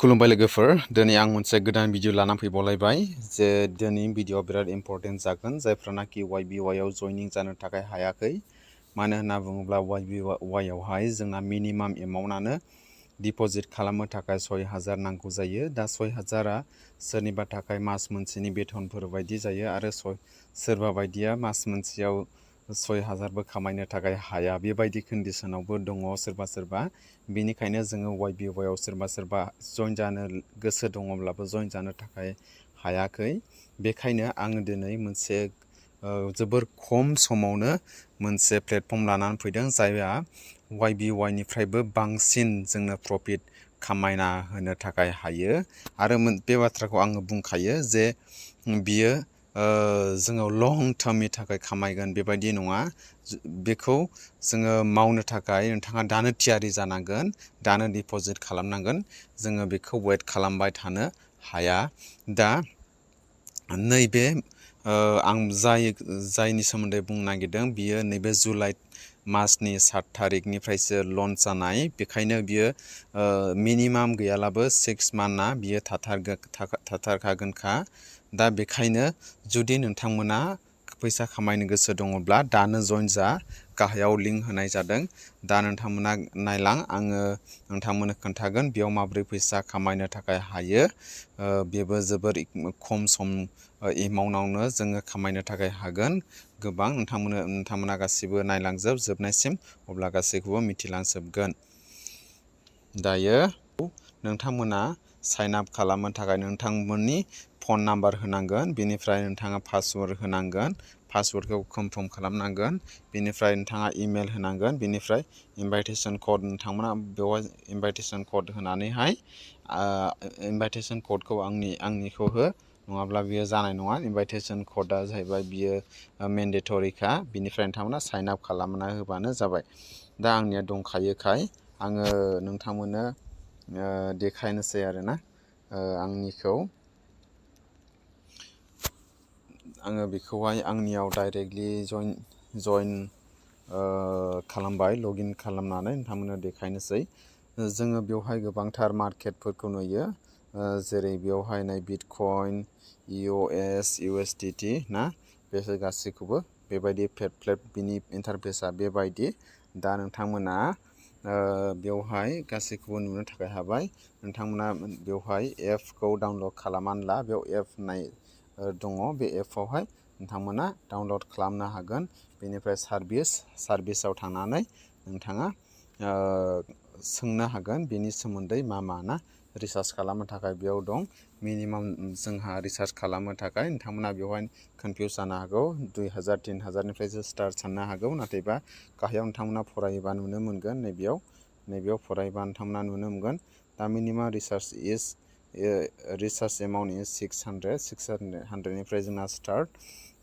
खुलुमबाय लोगोफोर दिनै आं मोनसे गोदान भिडिअ लाना फैबावलायबाय जे दिनै भिडिअआ बिराद इम्पर्टेन्ट जागोन जायफ्रानाखि YBY आव जयनिं जानो थाखाय हायाखै मानो होनना बुङोब्ला YBY आवहाय जोंना मिनिमाम एमाउन्टआनो डिपजिट खालामनो थाखाय 6000 नांगौ जायो दा 6000आ सोरनिबा थाखाय मास मोनसेनि बेथनफोर बायदि जायो आरो सोरबा बायदिया मास मोनसेयाव 6000बो खामायनो थाखाय हाया बेबायदि कन्डिशनावबो दङ सोरबा बेनिखायनो जोङो YBY आव सोरबा जइन जानो गोसो दङब्लाबो जइन जानो थाखाय हायाखै बेखायनो आं दिनै मोनसे जोबोर खम समावनो मोनसे प्लेटफर्म लानानै फैदों जायहा YBY निफ्रायबो बांसिन जोंनो प्रफिट खामायना होनो थाखाय हायो आरो बे बाथ्राखौ आङो बुंखायो जे बियो जोङो लं टार्मनि थाखाय खामायगोन बेबायदि नङा बेखौ जोङो मावनो थाखाय नोंथाङा दानो थियारि जानांगोन दानो डिपजिट खालामनांगोन जोङो बेखौ वेट खालामबाय थानो हाया दा नैबे आं जायनि सोमोन्दै बुंनो नागिरदों बियो नैबे जुलाइ मासनि 7 थारिखनिफ्रायसो लन्च जानाय बेखायनो बियो मिनिमाम गैयालाबो 6 मान्थआ बियो थाथारखागोनखा दा बेखायनो जुदि नोंथांमोना फैसा खामायनो गोसो दङब्ला दानो जइन जा गाहायाव लिंक होनाय जादों दा नोंथांमोना नायलां आङो नोंथांमोननो खोन्थागोन बेयाव माबोरै फैसा खामायनो थाखाय हायो बेबो जोबोर खम सम एमाउन्टआवनो जोङो खामायनो थाखाय हागोन गोबां नोंथांमोना गासिबो नायलांजोबनायसिम अब्ला गासैखौबो मिथिलांजोबगोन दायो नोंथांमोना साइन आप खालामनो थाखाय नोंथांमोननि फन नाम्बार होनांगोन बेनिफ्राय नोंथाङा पासवर्ड होनांगोन पासवर्डखौ कनफार्म खालामनांगोन बेनिफ्राय नोंथाङा इमेल होनांगोन बेनिफ्राय इनभाइटेसन कोड नोंथांमोना बेवहाय इनभाइटेसन कोड होनानैहाय इनभाइटेसन कोडखौ आंनिखौ हो नङाब्ला बियो जानाय नङा इनभाइटेसन कोडआ जाहैबाय बियो मेन्डेटरिखा बिनिफ्राय नोंथांमोना साइन आप खालामना होबानो जाबाय दा आंनिया दंखायोखाय आङो नोंथांमोननो देखायनोसै आरोना आंनिखौ आङो बेखौहाय आंनियाव डाइरेक्टलि जइन खालामबाय लगइन खालामनानै नोंथांमोननो देखायनोसै जोङो बेवहाय गोबांथार मार्केटफोरखौ नुयो जेरै बेवहाय नै बिटकइन EOS USDT ना बेसोर गासैखौबो बेबायदि बिनि इन्टारफेसआ बेबायदि दा नोंथांमोना बेवहाय गासैखौबो नुनो थाखाय हाबाय नोंथांमोना बेवहाय एपखौ डाउनलड खालामनानै ला बेयाव एप होननाय दङ बे एपआवहाय नोंथांमोना डाउनलड खालामनो हागोन बेनिफ्राय सार्भिसाव थांनानै नोंथाङा सोंनो हागोन बेनि सोमोन्दै मा ना रिसार्च खालामनो थाखाय बेयाव दं मिनिमाम जोंहा रिसार्च खालामनो थाखाय नोंथांमोना बेवहाय कनफिउज जानो हागौ 2000 3000 निफ्रायसो स्टार्ट साननो हागौ नाथायबा गाहायाव नोंथांमोना फरायोबा नुनो मोनगोन नैबेयाव फरायोबा नोंथांमोना नुनो मोनगोन दा मिनिमाम रिसार्च एमाउन्ट इज 600 निफ्राय जोंना स्टार्ट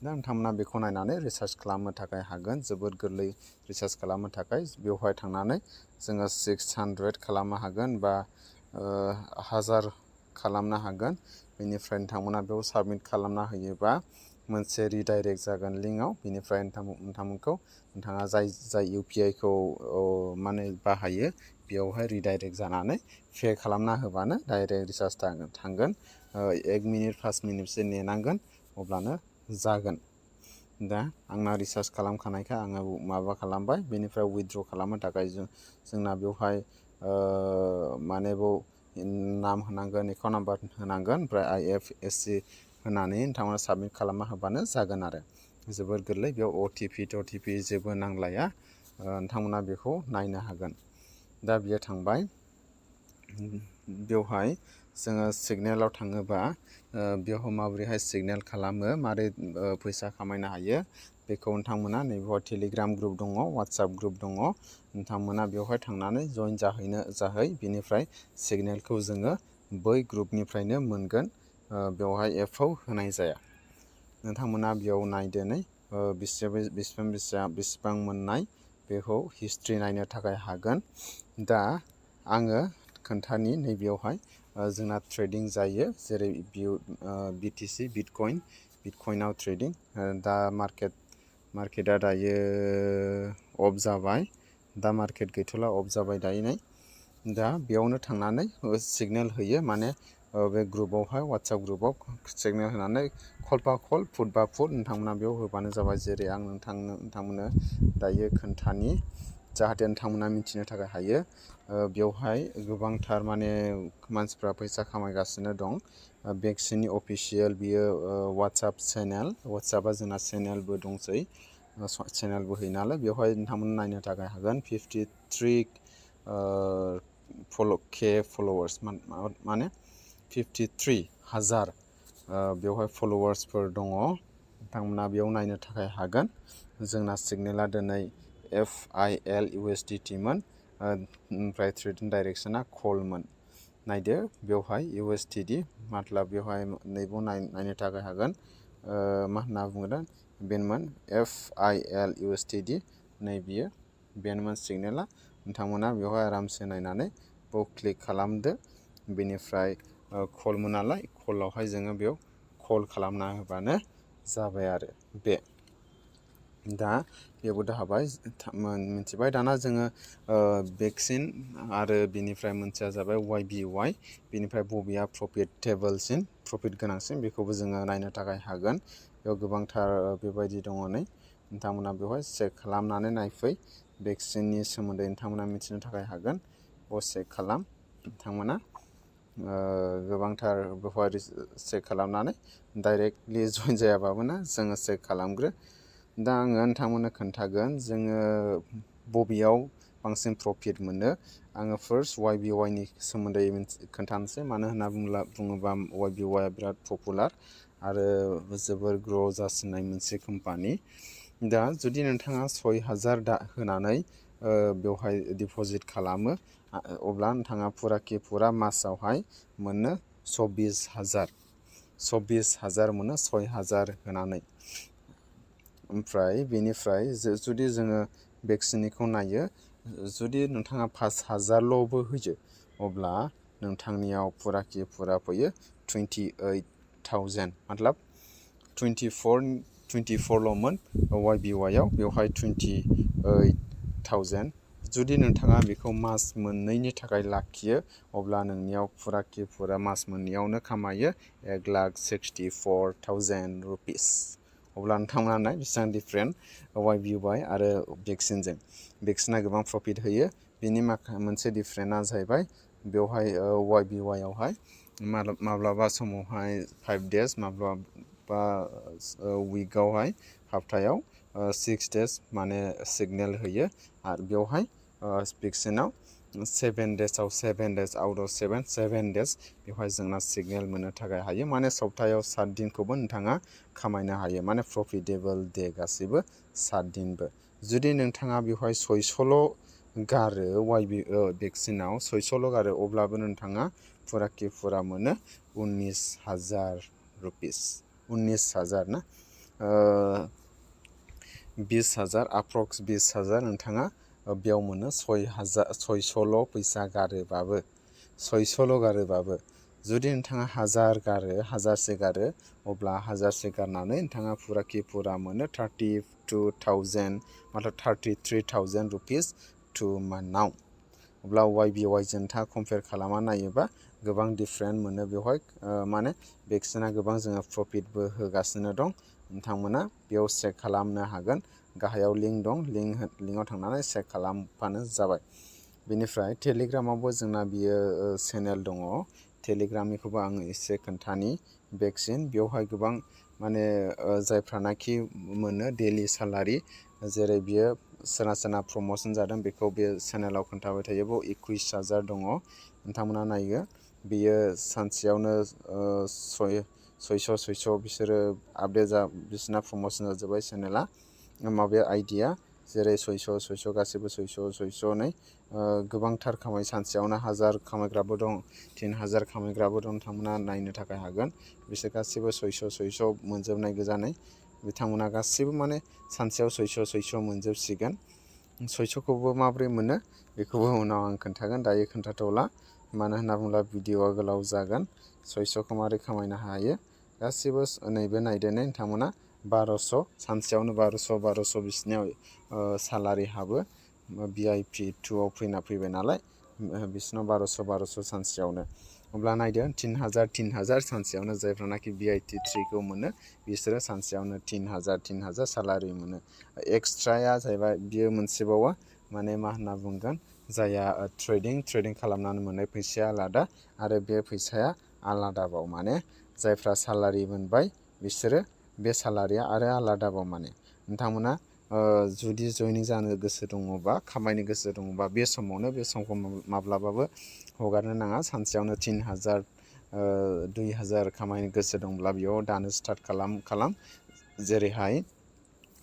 दा नोंथांमोना बेखौ नायनानै रिसार्च खालामनो थाखाय हागोन जोबोद गोरलै रिसार्च खालामनो थाखाय बेवहाय थांनानै जोङो 600 खालामनो हागोन बा 1000 खालामनो हागोन बेनिफ्राय नोंथांमोना बेयाव साबमिट खालामना होयोबा मोनसे रिडाइरेक्ट जागोन लिंकआव बेनिफ्राय नोंथाङा जाय UPI खौ माने बाहायो बेयावहाय रिडाइरेक्ट जानानै पे खालामना होबानो डाइरेक्ट रिसार्च थांगोन 1 मिनिट 5 मिनिटसो नेनांगोन अब्लानो जागोन दा आंना रिसार्च खालामखानायखाय आङो माबा खालामबाय बेनिफ्राय विथड्र खालामनो थाखाय जोंना बेवहाय माने नाम होनांगोन एकाउन्ट नाम्बार होनांगोन ओमफ्राय IFSC होनानै नोंथांमोना साबमिट खालामना होबानो जागोन आरो जोबोर गोरलै बेयाव OTP जेबो नांलाया नोंथांमोना बेखौ नायनो हागोन दा बियो थांबाय बेवहाय जोङो सिगनेलाव थाङोबा बेयाव माबोरैहाय सिगनेल खालामो मारै फैसा खामायनो हायो बेखौ नोंथांमोना नैबेयाव टेलिग्राम ग्रुप दङ WhatsApp ग्रुप दङ नोंथांमोना बेवहाय थांनानै जइन जाहै बेनिफ्राय सिगनेलखौ जोङो बै ग्रुपनिफ्रायनो मोनगोन बेवहाय एपआव होनाय जाया नोंथांमोना बेयाव नायदोनै बेसेबां मोननाय बेखौ हिस्ट्रि नायनो थाखाय हागोन दा आङो खोन्थानि नैबेयावहाय जोंना ट्रेडिं जायो जेरै BTC बिटकइनाव ट्रेडिं दा मार्केटआ दायो अफ जाबाय दा मार्केट गैथ'ला अफ जाबाय दायो नै दा बेयावनो थांनानै सिगनेल होयो माने बे ग्रुपआवहाय WhatsApp ग्रुपआव सिगनेल होनानै कल बा कल फुट बा फुट नोंथांमोना बेयाव होबानो जाबाय। जेरै आं नोंथांमोननो दायो खोन्थानि जाहाथे नोंथांमोना मिथिनो थाखाय हायो। बेवहाय गोबांथार माने मानसिफ्रा फैसा खामायगासिनो दं। BXinनि अफिसियेल बियो WhatsApp चेनेल, WhatsAppआ जोंना चेनेलबो दंसै, चेनेलबो होयो नालाय बेवहाय नोंथांमोना नायनो थाखाय हागोन। 53 फलोवार्स माने 53,000 बेवहाय फलोवार्सफोर दङ। नोंथांमोना बेयाव नायनो थाखाय हागोन। जोंना सिगनेला दिनै FIL USDT मोन, ओमफ्राय ट्रेडिं डाइरेक्सना कलमोन। नायदो बेवहाय USDT मतलब बेवहाय नैबाव नायनो थाखाय हागोन। मा होनना बुङो बेनोमोन FIL USDT, नै बियो बेनोमोन सिगनेला। नोंथांमोना बेवहाय आरामसे नायनानै बेयाव क्लिक खालामदो। बेनिफ्राय कलमोन नालाय कलावहाय जोङो बेयाव कल खालामना होबानो जाबाय आरो बे। दा बेबो हाबाय मिथिबाय। दाना जोङो BXin आरो बिनिफ्राय मोनसेया जाबाय YBY, बिनिफ्राय बबेया प्रफिटेबोलसिन, प्रफिट गोनांसिन बेखौबो जोङो नायनो थाखाय हागोन। बेयाव गोबांथार बेबायदि दङ नै, नोंथांमोना बेवहाय चेक खालामनानै नायफै। BXinनि सोमोन्दै नोंथांमोना मिथिनो थाखाय हागोन। बेयाव चेक खालाम नोंथांमोना गोबांथार बेवहाय चेक खालामनानै डाइरेक्टलि जइन जायाबाबो ना जोङो चेक खालामग्रो। दा आङो नोंथांमोननो खोन्थागोन जोङो बबेयाव बांसिन प्रफिट मोनो। आङो फार्स्ट YBYनि सोमोन्दै खोन्थानोसै। मानो होनना बुङोबा YBYआ बिराद पपुलार आरो जोबोर ग्र' जासिननाय मोनसे कम्पानि। दा जुदि नोंथाङा 6,000 होनानै बेवहाय डिप'जिट खालामो, अब्ला नोंथाङा फुरा मासावहाय मोनो 24,000 मोनो 6,000 होनानै। ओमफ्राय बेनिफ्राय जुदि जोङो BXinनिखौ नायो, जुदि नोंथाङा 5,000ल'बो होयो अब्ला नोंथांनियाव फुरा फैयो 28,000 मतलब 24ल'मोन YBYआव, बेवहाय 28,000। जुदि नोंथाङा बेखौ मास मोननैनि थाखाय लाखियो अब्ला नोंनियाव फुरा मास मोननैयावनो खामायो 1,64,000 रुपिस। अब्ला नोंथांमोना नाय बेसेबां डिफारेन्ट YBY आरो BXinजों। BXinआ गोबां प्रफिट होयो। बिनि मोनसे डिफारेन्टआ जाहैबाय बेवहाय YBYआवहाय माब्लाबा समावहाय 5 डेज, माब्लाबा उइकआवहाय हाप्तायाव 6 डेज माने सिगनेल होयो। आरो बेवहाय BXinआव 7 डेजआव 7 डेज आउट अफ 7 डेज बेवहाय जोंना सिगनेल मोननो थाखाय हायो। माने सप्तायाव 7 दिनखौबो नोंथाङा खामायनो हायो, माने प्रफिटेबोल डे गासैबो 7 दिनबो। जुदि नोंथाङा बेवहाय 600ल' गारो BXinआव 600ल' गारो, अब्लाबो नोंथाङा फुरा मोनो 19,000 रुपिस। 19,000 ना 20,000 अप्रक्स 20,000 नोंथाङा बेयाव मोनो 600ल' फैसा गारोबाबो, 600ल' गारोबाबो। जुदि नोंथाङा 1000से गारो अब्ला 1000से गारनानै नोंथाङा फुरा मोनो 32,000 मतलब 33,000 रुपिस टु मान्थआव। अब्ला YBYजों नोंथाङा कम्पेयार खालामना नायोबा गोबां डिफारेन्ट मोनो बेवहाय। माने BXinआ गोबां जोङो प्रफिटबो होगासिनो दं। नोंथांमोना बेयाव चेक खालामनो हागोन। गाहायाव लिंक दं, लिंकआव थांनानै चेक खालामबानो जाबाय। बेनिफ्राय टेलिग्रामावबो जोंना बियो चेनेल दङ। टेलिग्रामनिखौबो आङो एसे खोन्थानि। BXin बेवहाय गोबां माने जायफ्रानाखि मोनो डेलि सालारि, जेरै बियो सोरना प्रम'सन जादों बेखौ बे चेनेलाव खोन्थाबाय थायो। बेयाव 21,000 दङ। नोंथांमोना नायो बियो सानसेयावनो 600 बिसोरो आपडेट बिसोरना प्रम'सन जाजोब्बाय चेनेला। माबाया आइडिया जेरै 600 गासैबो 600 गोबांथार सानसेयावनो 1000 खामायग्राबो दं, 3000 खामायग्राबो दं। नोंथांमोना नायनो थाखाय हागोन। बिसोर गासैबो 600 मोनजोबनाय गोजानै बिथांमोना गासैबो माने सानसेयाव 600 मोनजोबसिगोन। 600खौबो माबोरै मोनो बेखौबो उनाव आं खोन्थागोन, दायो खोन्थाथ'ला। मानो होनना बुङोब्ला भिडिअ'आ गोलाव जागोन। 600खौ माबोरै खामायनो हायो गासैबो नैबे नायदेनै नोंथांमोना 1200 सानसेयावनो 1200 बिसिनियाव सालारि हाबो। VIP 2आव फैबाय नालाय बिसोरनाव 1200 सानसेयावनो अब्ला नायदो 3000 सानसेयावनो जायफ्रानाखि BIT 3 खौ मोनो बिसोरो सानसेयावनो 3000 सालारि मोनो एक्सट्राया जाहैबाय बियो मोनसेबावा माने मा होनना बुंगोन जाया ट्रेडिं खालामनानै मोननाय फैसाया आलादा आरो बे फैसाया आलादाबाव माने जायफ्रा सालारि मोनबाय बिसोरो बे सालारिया आरो आलादाबाव माने नोंथांमोना जुदि जयनिं जानो गोसो दङबा खामायनो गोसो दङबा बे समावनो बे समखौ माब्लाबाबो हगारनो नाङा सानसेयावनो 3000 2000 खामायनो गोसो दंब्ला बेयाव दानो स्टार्ट खालाम जेरैहाय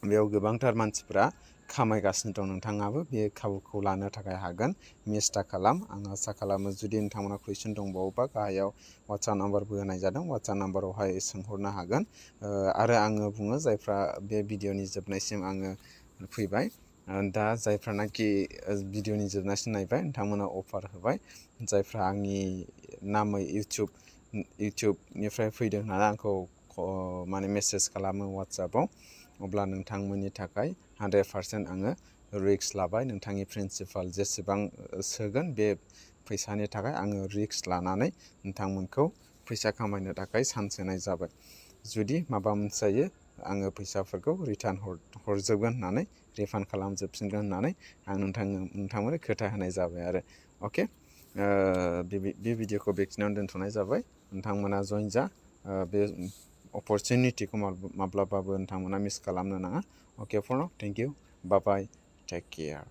बेयाव गोबांथार मानसिफ्रा खामायगासिनो दं नोंथाङाबो बे खाबुखौ लानो थाखाय हागोन मिस दा खालाम आं आसा खालामो जुदि नोंथांमोना कुइसन दंबावोबा गाहायाव WhatsApp नाम्बारबो होनाय जादों WhatsApp नाम्बारावहाय सोंहरनो हागोन आरो आङो बुङो जायफ्रा बे भिडिअनि जोबनायसिम आङो फैबाय दा जायफ्रानाखि भिडिअनि जोबनायसिम नायबाय नोंथांमोना अफार होबाय जायफ्रा आंनि नामै इउटिउबनिफ्राय फैदों होननानै आंखौ माने मेसेज खालामो WhatsAppआव अब्ला नोंथांमोननि थाखाय 100% आङो रिस्क लाबाय नोंथांनि प्रिन्सिपाल जेसेबां सोगोन बे फैसानि थाखाय आङो रिस्क लानानै नोंथांमोनखौ फैसा खामायनो थाखाय चान्स होनाय जाबाय जुदि माबा मोनसे जायो आङो फैसाफोरखौ रिटार्न हरजोबगोन होननानै रिफान्ड खालामजोबफिनगोन होननानै आं नोंथांमोननो खोथा होनाय जाबाय आरो अके बे भिडिअखौ बेखिनियावनो दोनथ'नाय जाबाय नोंथांमोना जइन जा बे अपरचुनिटिखौ माब्लाबाबो नोंथांमोना मिस खालामनो नाङा okay for now thank you bye bye take care